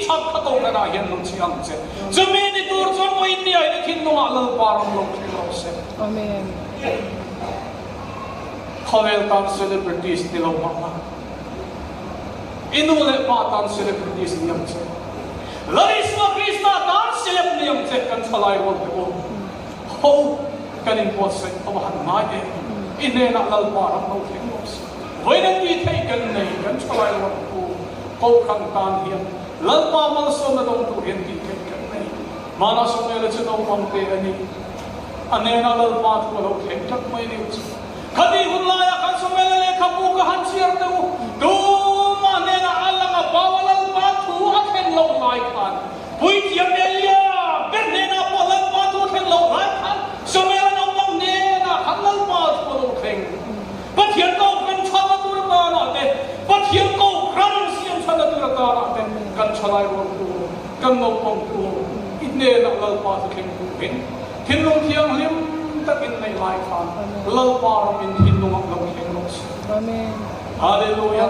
chat kha kohhranah hian lo chhi ang che. Chumi ni tur chuan vawiin ni ain i thinlungah Lalpa ram lo thleng rawh se. Amen. Khawvel tan celebrities ni lo mah la, i nu leh pa tan celebrities ni ang che. Lal Isua Krista tan celeb ni ang che kan thalai rual te u. Ho kan inbuatsaih a va han ngai em! I hnenah Lalpa ram lo thleng rawh se. Vawiin an tih theih kan nei, kan thalai rual pu Kohhran tan hian Lalpa malsawmna dawng tur hian tih theih kan nei. Hmana Samuela chu naupang te a ni. A hnenah Lalpa thu a lo thleng tlat mai ni u chu. Khati hun laiah khan Samuela lehkhabu ka han chhiar teh u. Tumah hnenah a lang a pau a Lalpa thu a thlen loh lai khan Puithiam Elia ber hnenah pawh Lalpa thu a thleng loh lai khan Samuela naupang hnenah khan Lalpa thu a lo thleng. Pathian Kohhran chhanna tur atanah te, Pathian Kohhran siam chhanna tur atanah te kan thalai rual tur, kan naupang tur i hnenah Lalpa chu thleng turin thinlung thianghlim takin neih lai khan Lalpa ramin thinlungah lo thleng rawh se. Amen. Hallelujah.